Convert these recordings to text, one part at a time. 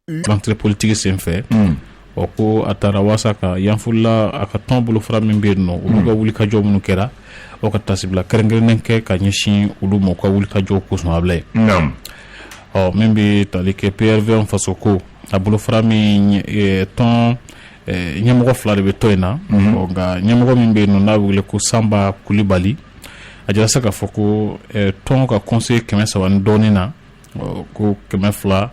Rentrée politique senfɛ, ɔ ko a taara waasa ka Yanfolila a ka tɔn bolofara min bɛ yen nɔ, olu ka wulikajɔ minnu kɛra, o ka tasibila kɛrɛnkɛrɛnnen kɛ ka ɲɛsin olu ma, u ka wulikajɔ kosɔn a bila yen. Ɔ min bɛ tali kɛ PRVM faso ko a bolofara min tɔn ɲɛmɔgɔ fila de bɛ tɔn in na, nka ɲɛmɔgɔ min bɛ yen nɔ n'a bɛ wele ko Sanba Kulibali, a jira sa k'a fɔ ko tɔn ka conseil 300 ni dɔɔnin na, ko 220,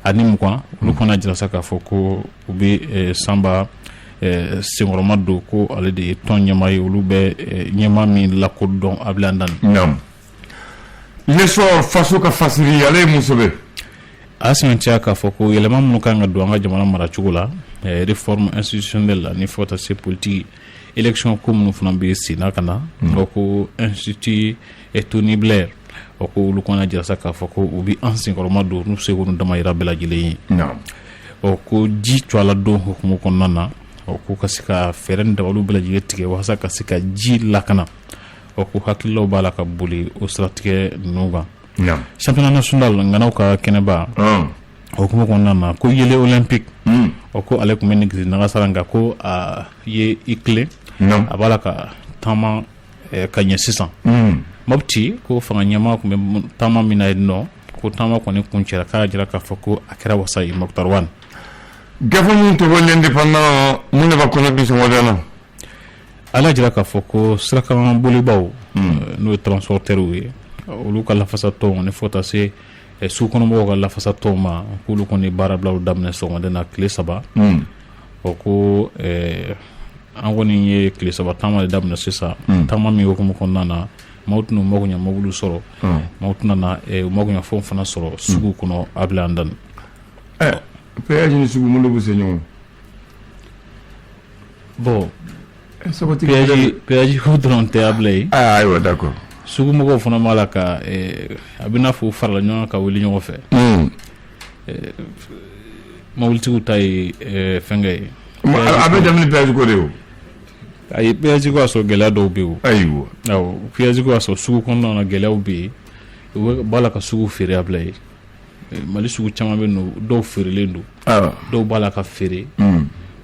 olu kɔni jira sa k'a fɔ ko u bɛ Sanba senkɔrɔma don, ko ale de ye tɔn ɲɛmaa ye, olu bɛ ɲɛmaa min lakodɔn a bila dan. L'Essor faso ka fasiri, ale ye mun sɛbɛn? A sɛmɛntiya k'a fɔ ko yɛlɛma minnu kan ka don an ka jamana maracogo la, réforme institutionnelle la, ni fo ka taa se politique élection ko minnu fana bɛ sen na ka na, ko institut Tony Blair, o ko olu kɔni jira sa k'a fɔ ko u bɛ an senkɔrɔma don n'u seko n'u damayira bɛɛ lajɛlen ye. Ɔ ko ji cɔla don hukumu kɔnɔna na, ɔ ko ka se ka fɛɛrɛ ni dabaliw bɛɛ lajɛlen tigɛ walasa ka se ka ji lakana, ɔ ko hakililaw b'a la ka boli o siratigɛ ninnu kan. Championnat national ŋanaw ka kɛnɛba o hukumu kɔnɔna na, ko Yele olympique, ɔ ko ale tun bɛ nigisi nagasara, nka ko a ye i tilen, a b'a la ka taama ka ɲɛ sisan. Mopti, ko fanga ɲɛmaa tun bɛ taama min na yen nɔ, ko taama kɔni kuncɛra, k'a jira k'a fɔ ko a kɛra wasa ye, Moctar Ouane. Gafe min tɔgɔ L'Indépendant, mun de b'a kɔnɔ bi sɔgɔmada na? Ala jira k'a fɔ ko sirakan bolibaw, n'o ye transporteurs ye, olu ka lafasatɔnw ni fo ka taa se sugukɔnɔmɔgɔw ka lafasatɔnw ma, k'olu kɔni baarabilaw daminɛ sɔgɔmada na tile 3. O ko an kɔni ye tile 3 taama de daminɛ sisan, taama min hukumu kɔnɔna na, maaw tɛna u mago ɲɛ mobili sɔrɔ, maaw tɛna na u mago ɲɛ fɛnw fana sɔrɔ sugu kɔnɔ a bila an dan. Péage ni sugu, mun de bɛ se ɲɔgɔn? Bon, péage ko dɔrɔn tɛ a bila yen. Ayiwa, d'accord. Sugumɔgɔw fana b'a la ka a bɛ n'a fɔ farala ɲɔgɔn kan ka wuli ɲɔgɔn fɛ. Mobilitigiw ta ye fɛnkɛ ye. A bɛ daminɛ péage ko de o. Ayi, péage ko y'a sɔrɔ gɛlɛya dɔw bɛ yen. Ayiwa. Awɔ, péage ko y'a sɔrɔ sugu kɔnɔna na gɛlɛyaw bɛ yen, u b'a la ka sugu feere a bila yen. Mali sugu caman bɛ yen, dɔw feerelen don, dɔw b'a la ka feere.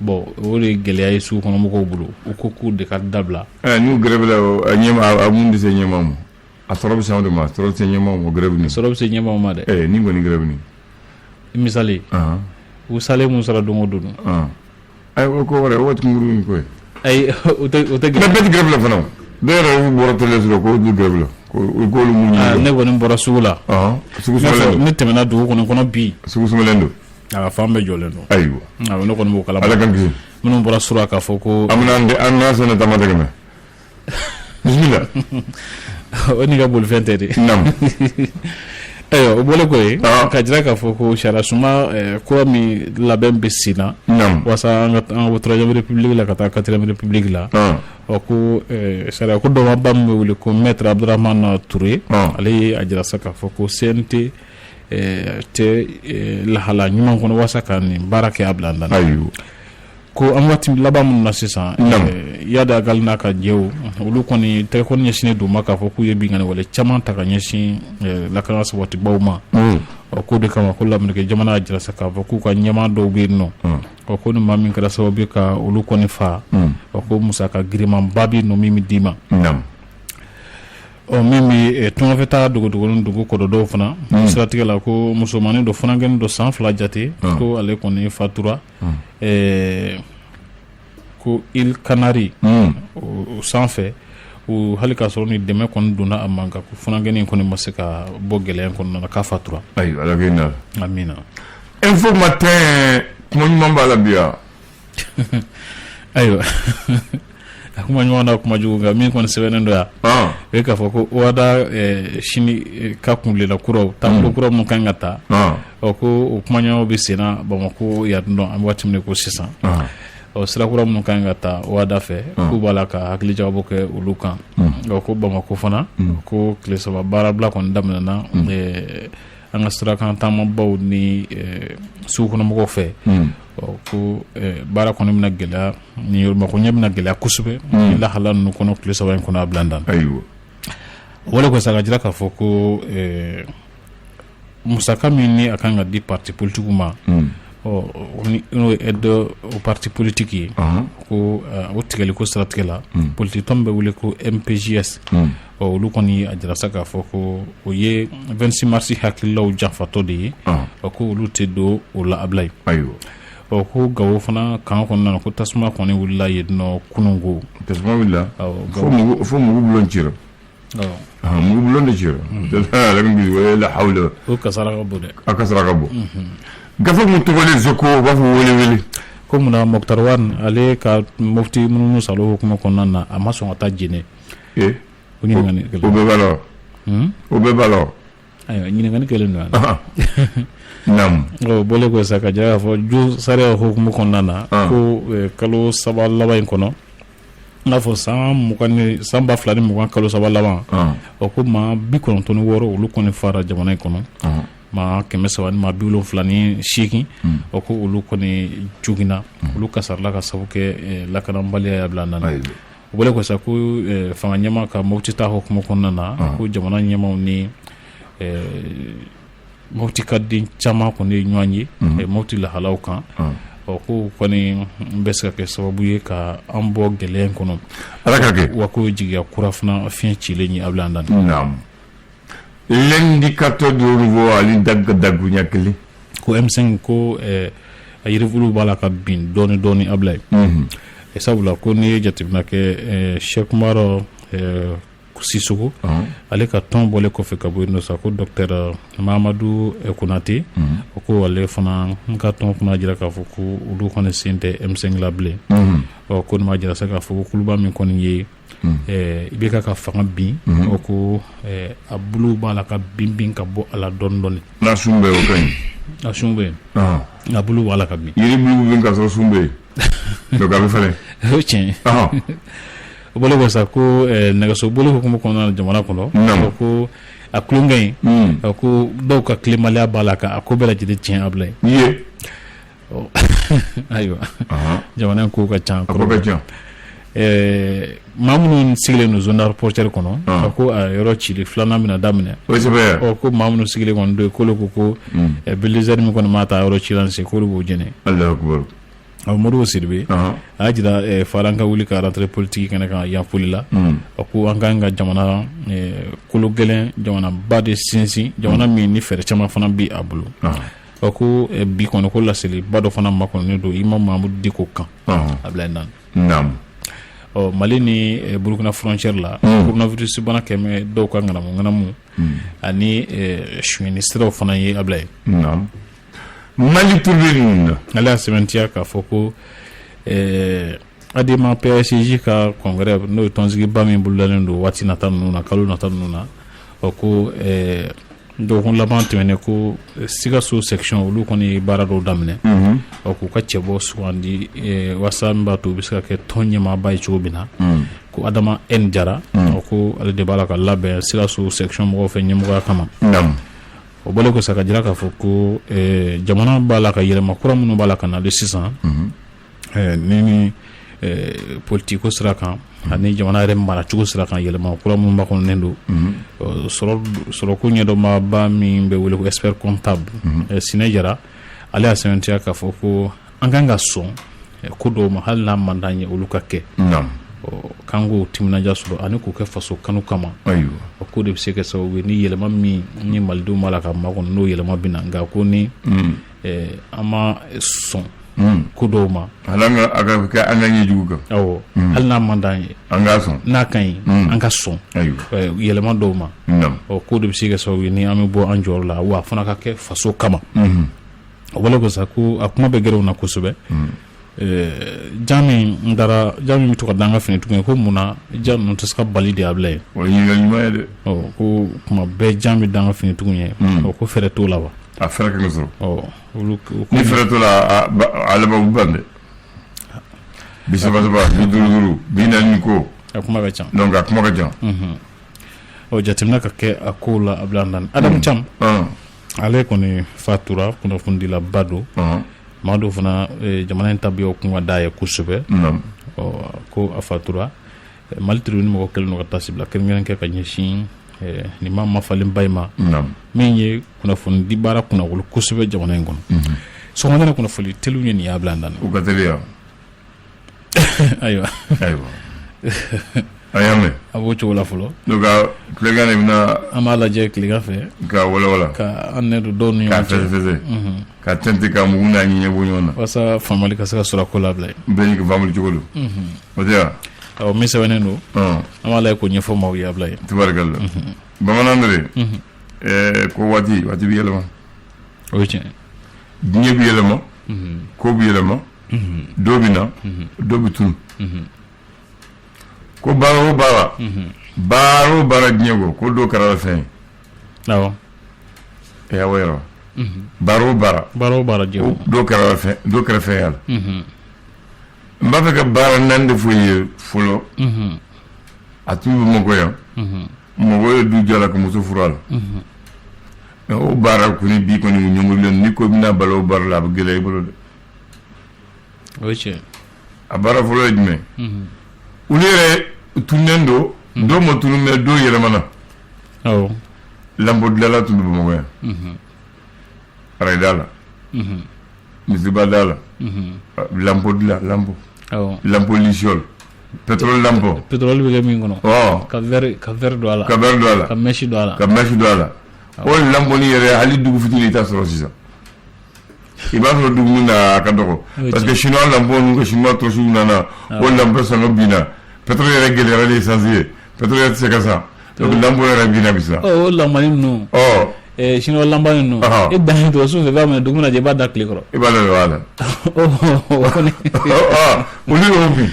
Bon, o de ye gɛlɛya ye sugu kɔnɔmɔgɔw bolo, u ko k'u de ka dabila. N'u grève la, ɲɛma a mun bɛ se ɲɛmaa ma? A sɔrɔ bɛ se anw de ma, a sɔrɔ bɛ se ɲɛmaaw ma grève nin. Sɔrɔ bɛ se ɲɛmaaw ma dɛ. Ni kɔni grève nin. Misali, u salen mun sara don o don. Ayiwa, o ko wɛrɛ, o waati kunkurunin ko ye. Ayi, o tɛ o tɛ. Mais bɛɛ tɛ grève la fana, dɔw yɛrɛ bɔra télé sɔrɔ k'o bɛ grève la, k'olu mun ɲini. Ne kɔni bɔra sugu la. Sugu sumalen don. Ne tɛmɛna dugu kɔni kɔnɔ bi. Sugu sumalen don. A fan bɛɛ jɔlen don. Ayiwa. Awɔ, ne kɔni b'o kalama. Ala k'an kisi. Minnu bɔra sura k'a fɔ ko. An bɛna an n'a sɛnɛ taama tɛgɛ mɛn. Bisimila. O n'i ka bolifɛn tɛ de. Naamu. Ayiwa, o bɔlen kɔ yen, ka jira k'a fɔ ko sariya sunba kura min labɛn bɛ sen na, walasa an ka bɔ troisième république la ka taa quatrième république la, ɔ ko sariya ko dɔnbaaba min bɛ wele ko maître Abdramane Touré, ale ye a jira sa k'a fɔ ko CNT tɛ lahala ɲuman kɔnɔ walasa ka nin baara kɛ a bila an da. Ayiwa. Ko an waati laban minnu na sisan, Iyad Ag Ghali n'a ka jɛw, olu kɔni tɛgɛ kɔni ɲɛsinnen don ma k'a fɔ k'u ye binkanni wale caman ta ka ɲɛsin lakana sabatibaw ma. Ɔ k'o de kama ko Lameriki jamana y'a jira sa k'a fɔ k'u ka ɲɛmaa dɔw bɛ yen nɔ, ɔ ko ni maa min kɛra sababu ye ka olu kɔni fa, ɔ ko musaka girinmanba bɛ yen nɔ min bɛ d'i ma. Ɔ min bɛ tungafɛtaa dogodogonin dugu kɔdɔ dɔw fana siratigɛ la, ko musomannin dɔ funankɛnin dɔ san 2 jate, ko ale kɔni fatura ko îles Canaries o sanfɛ, o hali k'a sɔrɔ ni dɛmɛ kɔni donna a ma, nka ko funankɛnin kɔni ma se ka bɔ gɛlɛya kɔnɔna na, k'a fatura. Ayiwa, Ala k'i na. Amina. Info Matin, kuma ɲuman b'a la bi wa? Ayiwa, a kuma ɲuman na, kuma jugu, nka min kɔni sɛbɛnnen don yan, o ye k'a fɔ ko OHADA sini ka kuntilenna kuraw, taabolo kura min kan ka ta, ɔ ko o kumaɲɔgɔnw bɛ sen na Bamakɔ yan nɔ an bɛ waati min ko sisan. Ɔ sira kura minnu kan ka ta OHADA fɛ, k'u b'a la ka hakili jagabɔ kɛ olu kan. Ɔ ko Bamakɔ fana, ko tile 3 baarabila kɔni daminɛna an ka sirakan taamabaw ni sugukɔnɔmɔgɔw fɛ. Ɔ ko baara kɔni bɛna gɛlɛya, ni makoɲɛ bɛna gɛlɛya kosɛbɛ lahala ninnu kɔnɔ tile 3 in kɔnɔ a bila dan. Ayiwa. O ko sa ka jira k'a fɔ ko musaka min ni a kan ka di parti politigiw ma, Ɔ, n'o ye aide au parti politique ye, ko o tigɛli ko siratigɛ la, politique tɔn bɛ wele ko MPJS. Ɔ, olu kɔni a jira sa k'a fɔ ko o ye 26 mars hakililaw janfatɔ de ye. Ɔ, ko olu tɛ don o la, Ablaye. Ayiwa. Ɔ, ko Gawo fana kan kɔnɔna na, ko tasuma kɔni wulila yen nɔ kununko. Tasuma wulila fo mugu bulon cira. Mugu bulon de cira, la hawla. O kasara ka bon dɛ. A kasara ka bon. Gafe mun tɔgɔ Les Échos, u b'a fɔ wele wele. Ko munna Moctar Ouane, ale ka Mopti munumunu salo hukumu kɔnɔna na, a ma sɔn ka taa Jene? O ɲininkali. O bɛɛ b'a la, o bɛɛ b'a la. Ayiwa, ɲininkali kɛlen don. Naamu. O bɔlen kɔ sa, ka jira k'a fɔ jo sariya hukumu kɔnɔna na, ko kalo 3 laban in kɔnɔ, n n'a fɔ san mugan ni san 2020 kalo 3 laban, o ko maa 96, olu kɔni fara jamana in kɔnɔ, maa 300 ni maa 78, o ko olu kɔni joginna, olu kasarala ka sabu kɛ lakanabaliya y'a bila nana. O bɔlen kɔ sa, ko fanga ɲɛmaa ka Mopti ta hukumu kɔnɔna na, ko jamana ɲɛmaaw ni Mopti ka den caman kɔni ye ɲɔgɔn ye Mopti lahalaw kan. Ɔ, ko kɔni bɛ se ka kɛ sababu ye ka an bɔ gɛlɛya in kɔnɔ. Ala ka kɛ. Wa ko jigiya kura fana fiɲɛ cilen ye, Ablaye Dan. Naamu, L'Indicateur du Renouveau, ali dag daguɲa kelen. Ko M5, ko a yiribulu b'a la ka bin dɔɔni dɔɔni, Ablaye. Sabula ko n'i ye jateminɛ kɛ, Cheick Oumar Sissoko, ale ka tɔn bɔlen kɔfɛ ka bɔ yen nɔ sa, ko docteur Mamadou Konate, o ko ale fana ka tɔn fana jira k'a fɔ ko olu kɔni sen tɛ M5 la bilen. Ɔ, ko nin b'a jira sa k'a fɔ ko kuluba min kɔni ye IBK ka fanga bin, o ko a bolo b'a la ka bin bin ka bɔ a la dɔɔni dɔɔni. N'a sun bɛ, o ka ɲi. A sun bɛ yen, a bolo b'a la ka bin. Yiri bulu bɛ bin ka sɔrɔ sun bɛ yen, donc a bɛ falen. O tiɲɛ. O bɔlen kɔ sa, ko nɛgɛso boli hukumu kɔnɔna na jamana kɔnɔ, ko a tulonkɛ in, ko dɔw ka tilenbaliya b'a la ka a ko bɛɛ lajɛlen tiɲɛ, Ablaye. Ye. Ayiwa, jamana in ko ka ca. A ko ka ca. Maa minnu sigilen don zone aéroportuaire kɔnɔ, a ko a yɔrɔ cili filanan bɛna daminɛ. Kosɛbɛ. Ɔ, ko maa minnu sigilen kɔni don, k'olu ko bulldozer min kɔni maa ta yɔrɔ cila se, k'olu b'o jɛnɛ. Alahu akubar. Modibo Sidibe a y'a jira fa an ka wuli ka rentrée politique kɛnɛ kan yan foli la. A ko an k'an ka jamana kolo gɛlɛn, jamanaba de sinsin, jamana min ni fɛɛrɛ caman fana bɛ a bolo. A ko bi kɔni, ko laseliba dɔ fana makɔnɔnen don Imam Mahmoud Dicko kan, Ablaye Nane. Naamu. Ɔ, Mali ni Burukina frontière la, coronavirus bana kɛmɛ dɔw ka ŋanamu ŋanamu ani sonyɛni siraw fana ye, Ablaye. Naamu, Mali Tribune. Ale y'a sɛbɛntiya k'a fɔ ko ADEMA PASJ ka congrès, n'o ye tɔnsigiba min bolodalen don waati nata ninnu na, kalo nata ninnu na. Ɔ, ko dɔgɔkun laban tɛmɛnen, ko Sikaso section, olu kɔni ye baara dɔw daminɛ. Ɔ, k'u ka cɛbɔ sugandi waasa min b'a to u bɛ se ka kɛ tɔn ɲɛmaaba ye cogo min na, ko Adama N Jara, ɔ, ko ale de b'a la ka labɛn Sikaso section mɔgɔw fɛ ɲɛmɔgɔya kama. O bɔlen kɔ sa, ka jira k'a fɔ ko jamana b'a la ka yɛlɛma kura minnu b'a la ka nalen sisan, ni politique ko sira kan ani jamana yɛrɛ maracogo sira kan, yɛlɛma kura minnu makɔnɔnen don, sɔrɔko ɲɛdɔnbaaba min bɛ wele ko expert comptable Sinɛ Jara, ale y'a sɛbɛntiya k'a fɔ ko an kan ka sɔn ko dɔw ma, hali n'a man d'an ye olu ka kɛ, k'an k'o timinadiya sɔrɔ ani k'o kɛ faso kanu kama. O ko de bɛ se kɛ sababu ye ni yɛlɛma min ni malidenw b'a la ka makɔnɔ, n'o yɛlɛma bɛ na. Nka ko ni an ma sɔn ko dɔw ma, hali an ka a ka kɛ an ka ɲɛjugu kan. Awɔ, hali n'a man d'an ye, an k'a sɔn. N'a ka ɲi, an ka sɔn yɛlɛma dɔw ma. Ɔ, ko de bɛ se kɛ sababu ye ni an bɛ bɔ an jɔyɔrɔ la, wa a fana ka kɛ faso kama. O bɔlen kɔ sa, ko a kuma bɛ gɛrɛw na kosɛbɛ, ja min dara, ja min bɛ to ka da an ka finitigiw ye, ko munna ja ninnu tɛ se ka bali de, Ablaye ye? O ye ɲininkali ɲuman ye dɛ. Ɔ, ko kuma bɛɛ ja bɛ da an ka finitigiw ye. Ɔ, ko fɛɛrɛ t'o la wa? A fɛɛrɛ kan ka sɔrɔ. Ɔ, olu ni fɛɛrɛ t'o la, a laban u ban dɛ, 30 30, 50 50, 40 ko. A kuma ka ca. Donc a kuma ka ca. Ɔ, jateminɛ ka kɛ a kow la, Ablaye Nane. Adamu Camu, ale kɔni fatura, kunnafonidilaba don, maa dɔw fana jamana in tabiyaw kun ka d'a ye kosɛbɛ. Ɔ, ko a fatura. Mali Tribune mɔgɔ kɛlen don ka taasibila kɛrɛnkɛrɛn kɛ ka ɲɛsin nin maa mafalenba in ma, min ye kunnafonidi baara kunnawolo kosɛbɛ jamana in kɔnɔ. Sɔgɔmada kunnafoni teliw ye nin y'a bila an da u ka teliya. Ayiwa. Ayiwa, a y'a mɛn. A b'o cogo la fɔlɔ. Donc tilegan de bɛna. An b'a lajɛ tilegan fɛ. Ka walawala. Ka an nɛ don dɔw ni ɲɔgɔn cɛ. Ka fɛsɛfɛsɛ. Ka tɛntɛn ka mugu n'a ɲɛɲɛ bɔ ɲɔgɔn na. Walasa faamuyali ka se ka sɔrɔ a ko la bila. Bɛɛ n'i ka faamuli cogo don. O tɛ wa? Awɔ, min sɛbɛnnen don. An b'a lajɛ k'o ɲɛfɔ maaw ye a bila ye. Tabarikala. Bamanan de ɛɛ ko waati waati bɛ yɛlɛma. O ye tiɲɛ ye. Diɲɛ bɛ yɛlɛma. Ko bɛ yɛlɛma. Dɔ bɛ na, dɔ bɛ tunu. Ko baara o baara, baara o baara diɲɛ kɔ, ko dɔ kɛra fɛn ye. Awɔ. E awɔ yɛrɛ wa? Baara o baara. Baara o baara diɲɛ kɔnɔ. Dɔ kɛra fɛn, dɔ kɛra fɛn y'a la. N b'a fɛ ka baara naani de fɔ i ye fɔlɔ. A tun bɛ Bamakɔ yan. Mɔgɔ ye du jɔ a la ka muso furu a la. Mais o baara kɔni bi kɔni ɲɔngirilen, n'i ko i bɛna balo o baara la, a bɛ gɛlɛya i bolo dɛ. O ye tiɲɛ. A baara fɔlɔ ye jumɛn? Olu yɛrɛ tununnen don, dɔw ma tunu mais dɔw yɛlɛmana. Awɔ. Lanpo dilanla tun bɛ Bamakɔ yan. Arayida la. Misiba da la. Lanpo dilan, lanpo. Awɔ. Lanpo Luciole. Pétrole lanpo. Pétrole bɛ kɛ min kɔnɔ. Ɔ. Ka verre don a la. Ka verre don a la. Ka mèche don a la. Ka mèche don a la. O lanponi yɛrɛ, hali dugu fitinin i t'a sɔrɔ sisan. I b'a sɔrɔ dugu min na a ka dɔgɔ parce que chinois lanpo ninnu ka chinois torche nana, o lanpo sɔngɔ binna, pétrole yɛrɛ gɛlɛyara ni essence ye, pétrole yɛrɛ tɛ se ka san, donc lanpo yɛrɛ binna bi sisan. O lanpani ninnu. Ɔ. Chinois lanpa ninnu. E dan ye dɔrɔn sufɛ i b'a minɛ, dugu mana jɛ i b'a da tile kɔrɔ. I b'a da voilà. O kɔni. Olu y'o bin.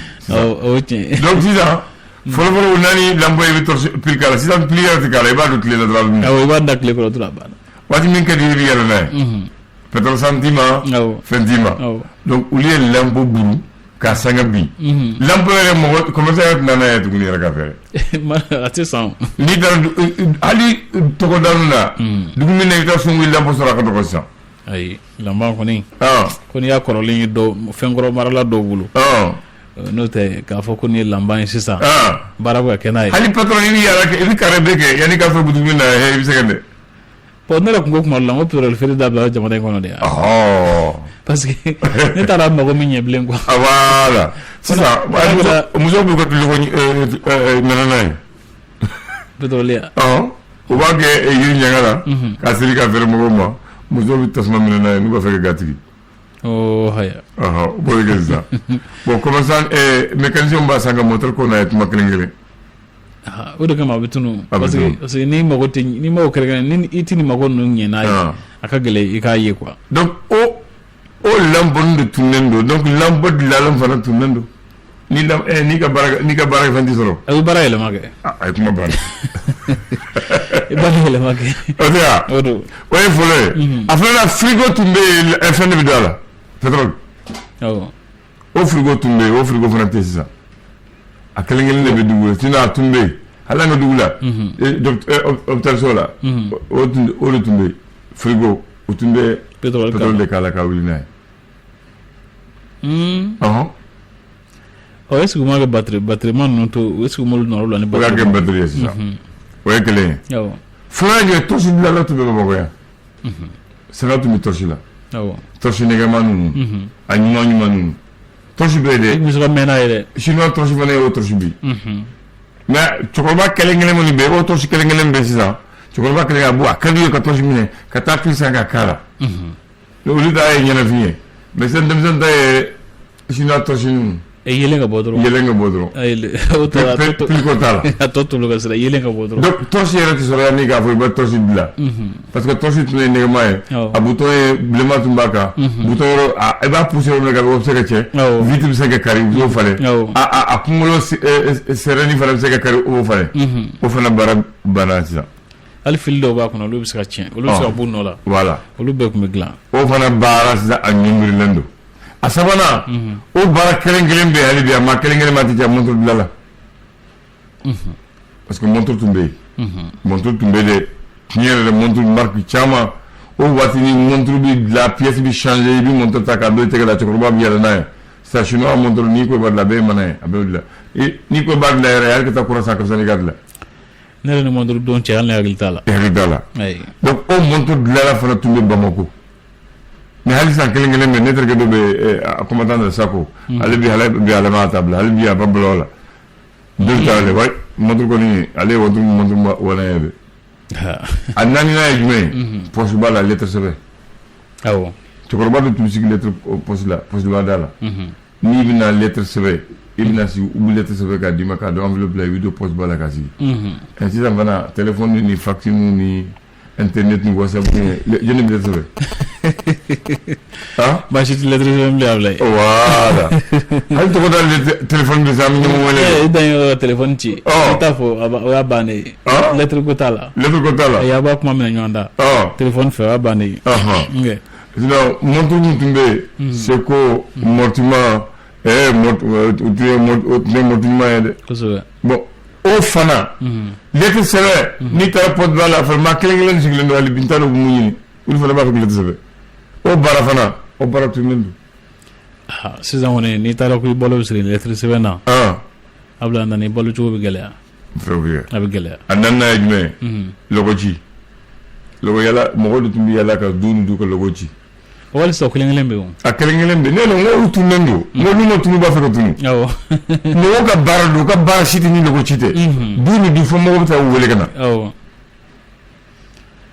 O ye tiɲɛ ye. Donc sisan fɔlɔfɔlɔ u nani lanpo i bɛ torche pile k'a la, sisan pile yɛrɛ tɛ k'a la, i b'a don tile la dɔrɔn a bɛ minɛ. Awɔ, i b'a da tile kɔrɔ dɔrɔn a banna. Waati min ka di i bɛ yɛlɛ n'a ye. Pétrole san t'i ma, fɛn t'i ma, donc olu ye lanpo buru k'a sanga bin. Lanpo yɛrɛ mɔgɔ commerçant yɛrɛ tɛ na n'a ye tuguni yɛrɛ ka feere. A tɛ san. N'i taara hali togoda ninnu na, dugu min na i bɛ taa sungu lanpo sɔrɔ a ka dɔgɔ sisan. Ayi, lanpa kɔni. Ko n'i y'a kɔrɔlen ye dɔw fɛnkɔrɔ marala dɔw bolo. N'o tɛ k'a fɔ ko nin ye lanpa ye sisan, baara bɛ ka kɛ n'a ye. Hali patron i bɛ yaala kɛ, i bɛ carré bɛɛ kɛ yanni k'a sɔrɔ boutique min na i bɛ sɛgɛn dɛ. Bon, ne yɛrɛ tun ko kuma dɔ la n ko pétrole feere dabila jamana in kɔnɔ de yan. Parce que ne taara mago min ɲɛ bilen quoi. Voilà, sisan musow b'u ka tulu nana n'a ye. Pétrole ya. U b'a kɛ yiri ɲaga la k'a siri ka feere mɔgɔw ma, musow bɛ tasuma minɛ n'a ye n'u b'a fɛ ka ga tigɛ. Oh haya. U b'o de kɛ sisan. Bon, commerçant, mécanicien b'a san ka moteur ko n'a ye tuma kelen kelen. O de kama a bɛ tunu parce que n'i mago tɛ, n'i mago kɛrɛnkɛrɛn ni i tɛ nin mago ninnu ɲɛ n'a ye, a ka gɛlɛn i k'a ye quoi. Donc o lanponi de tununnen don, donc lanpo dilanlen fana tununnen don. Ni n'i ka baara n'i ka baara fɛn tɛ sɔrɔ. A bɛ baara yɛlɛma kɛ. A ye kuma banna. I baara yɛlɛma kɛ. O tɛ wa? O don. O ye fɔlɔ ye. A filanan, frigo tun bɛ yen, fɛn de bɛ don a la, pétrole. Awɔ. O frigo tun bɛ yen, o frigo fana tɛ sisan. A kelen kelen de bɛ dugu la, sinon a tun bɛ yen hali an ka dugu la, hôpital so la, o de tun bɛ yen, frigo o tun bɛ pétrole de k'a la ka wuli n'a ye. Ɔhɔn. Ɔ, est ce que u m'a kɛ batterie batterie ma ninnu to, est ce que u m'olu nɔrɔ bila ni batterie? O y'a kɛ batterie ye sisan. O ye kelen ye. Awɔ. Filanan ye torche dilanla tun bɛ Bamakɔ yan. Sanga tun bɛ torche la. Awɔ. Torche nɛgɛma ninnu. A ɲuman ɲuman ninnu. Torche bɛ yen dɛ. I tun bɛ se ka mɛn n'a ye dɛ. Chinois torche fana ye o torche bi. Mais cɛkɔrɔba kelen kelen minnu bɛ yen, o torche kelen kelen bɛ sisan. Cɛkɔrɔba kelen ka bɔ, a ka di ye ka torche minɛ ka taa pile san ka k'a la. Olu ta ye ɲɛnafin ye, mais sisan denmisɛnnin ta ye chinois torche ninnu. Yeelen ka bɔ dɔrɔn. Yeelen ka bɔ dɔrɔn. O tɔ pile ko t'a la. A tɔ tolo ka sira yeelen ka bɔ dɔrɔn. Donc torche yɛrɛ tɛ sɔrɔ yan ni k'a fɔ i bɛ torche dilan. Parce que torche tun ye nɛgɛma ye. A bouton ye bilenman tun b'a kan. Bouton yɔrɔ i b'a pousser yɔrɔ min na o bɛ se ka cɛ. Vitre bɛ se ka kari, u b'o falen. A kunkolo sɛrɛnin fana bɛ se ka kari, o b'o falen. O fana baara banna sisan. Hali fil dɔw b'a kɔnɔ, olu bɛ se ka tiɲɛ, olu bɛ se ka b'u nɔ la. Voilà. Olu bɛɛ tun bɛ dilan. O fana baara sisan a ɲɔngirilen don. A sabanan, o baara kelen kelen bɛ yen hali bi, a ma kelen kelen ma tɛ diya montre dilan la. Parce que montre tun bɛ yen. Montre tun bɛ dɛ. Tiɲɛ yɛrɛ la, montre marque caman. O waati ni montre bɛ dilan, pièce bɛ changer, i bɛ montre ta k'a don i tɛgɛ la, cɛkɔrɔba bɛ yɛlɛ n'a ye. Sisan chinois montre, n'i ko i b'a dilan, a bɛɛ ye mana ye, a bɛɛ bɛ dilan. N'i ko i b'a dilan yɛrɛ, hali ka taa kura san, ka fisa n'i ka dilan. Ne yɛrɛ ni montre don cɛ, hali ne hakili t'a la. I hakili t'a la. Ayi. Donc o montre dilanla fana tun bɛ Bamakɔ. Mais hali sisan kelen kelen bɛ ne terikɛ dɔ bɛ a combattant de Sako, ale bi ale bi ale m'a ta bila, hali bi a ba bila o la. Dɔw ta ale wa montre kɔni, ale ye montre wala ye bɛ. A naaninan ye jumɛn ye? Poste ba la, lettre sɛbɛn. Cɛkɔrɔba dɔ tun bɛ sigi lettre poste la, poste ba da la. N'i bɛna lettre sɛbɛn, i bɛna sigi, u bɛ lettre sɛbɛn k'a d'i ma k'a don enveloppe la, i bɛ don poste ba la ka sigi. Sisan fana, téléphone ni fax ni internet ni WhatsApp ni jɔnni bɛ lettre sɛbɛn? Ah, baasi tɛ lettre sɛbɛn bilen, Abulaye. Voilà, hali tɔgɔ da téléphone bɛ sa, an bɛ ɲɔgɔn wele. I dan ye ka téléphone ci. I t'a fɔ, o y'a bannen ye. Lettre ko t'a la. Lettre ko t'a la. Ayi, a b'a kuma minɛ ɲɔgɔn da. Téléphone fɛ, o y'a bannen ye. Sinon montre min tun bɛ yen, Seiko, Mortima, o tun ye montre ɲuman ye dɛ. Kosɛbɛ. Bon, o fana lettre sɛbɛn, n'i taara poste ba la fana, maa kelen kelen sigilen don hali bi, n t'a dɔn mun ɲini, olu fana b'a fɛ lettre sɛbɛn. O baara fana, o baara tununnen don. Sisan kɔni, n'i taara ko i balo bɛ siri lettre sɛbɛn na, Abulaye, nana i balo cogo bɛ gɛlɛya. A bɛ gɛlɛya. A naaninan ye jumɛn ye? Lɔgɔ ci, lɔgɔ yala, mɔgɔw de tun bɛ yala ka du ni du ka lɔgɔ ci. Wali sisan kelen kelen bɛ yen. A kelen kelen bɛ yen. Ne ko n k'olu tununnen don, n ko n'u ma tunu, b'a fɛ ka tunu. Mɔgɔw ka baara don, u ka baara si tɛ ni lɔgɔ ci tɛ. Du ni du, fo mɔgɔw bɛ taa u wele ka na. Awɔ,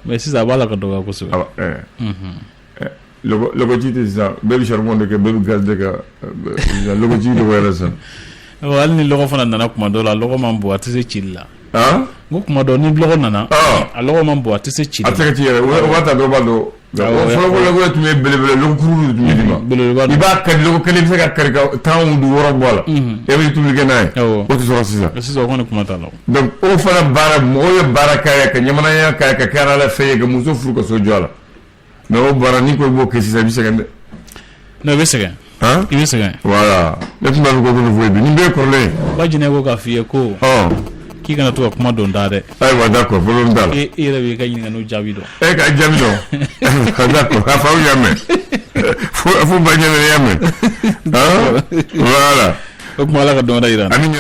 mais sisan a b'a la ka dɔgɔya kosɛbɛ. Lɔgɔ ci tɛ sisan, bɛɛ bɛ charbon de kɛ, bɛɛ bɛ gaz de kɛ, lɔgɔ ci dɔgɔyara sisan. Hali ni lɔgɔ fana nana kuma dɔ la, a lɔgɔ man bon, a tɛ se cili la. N ko kuma dɔ ni lɔgɔ nana, a lɔgɔ man bon, a tɛ se cili la. A tɛ se ka ci yɛrɛ, o b'a ta dɔw b'a dɔn. Fɔlɔ lɔgɔ tun ye belebele, lɔgɔ kuru de tun bɛ d'i ma. Belebeleba. I b'a kari, lɔgɔ kelen bɛ se ka kari ka 16 bɔ a la. E bɛ tobili kɛ n'a ye. O tɛ sɔrɔ sisan. Sisan o kɔni kuma t'a la. Donc o fana baara, mɔgɔw ye baara k'a ye, ka ɲɛnamaya k'a ye, ka kɛ ala fɛn ye, ka muso furu, ka so jɔ a la. Mais o baara, n'i ko i b'o kɛ sisan, i bɛ sɛgɛn dɛ. Non, i bɛ sɛgɛn. I bɛ sɛgɛn. Voilà, ne tun b'a fɛ k'o fɔ bi, nin bɛɛ ye kɔrɔlen ye. Ba jinɛ ko k'a f'i ye ko k'i kana to ka kuma don da dɛ. Ayiwa, d'accord, problème t'a la. E yɛrɛ b'i ka ɲininkaliw jaabi dɔn. E ka jaabi dɔn, d'accord, a faw y'a mɛn, fo ba ɲɛnɛ y'a mɛn, voilà. O tuma, Ala ka dɔn wɛrɛ yira an na. Ami.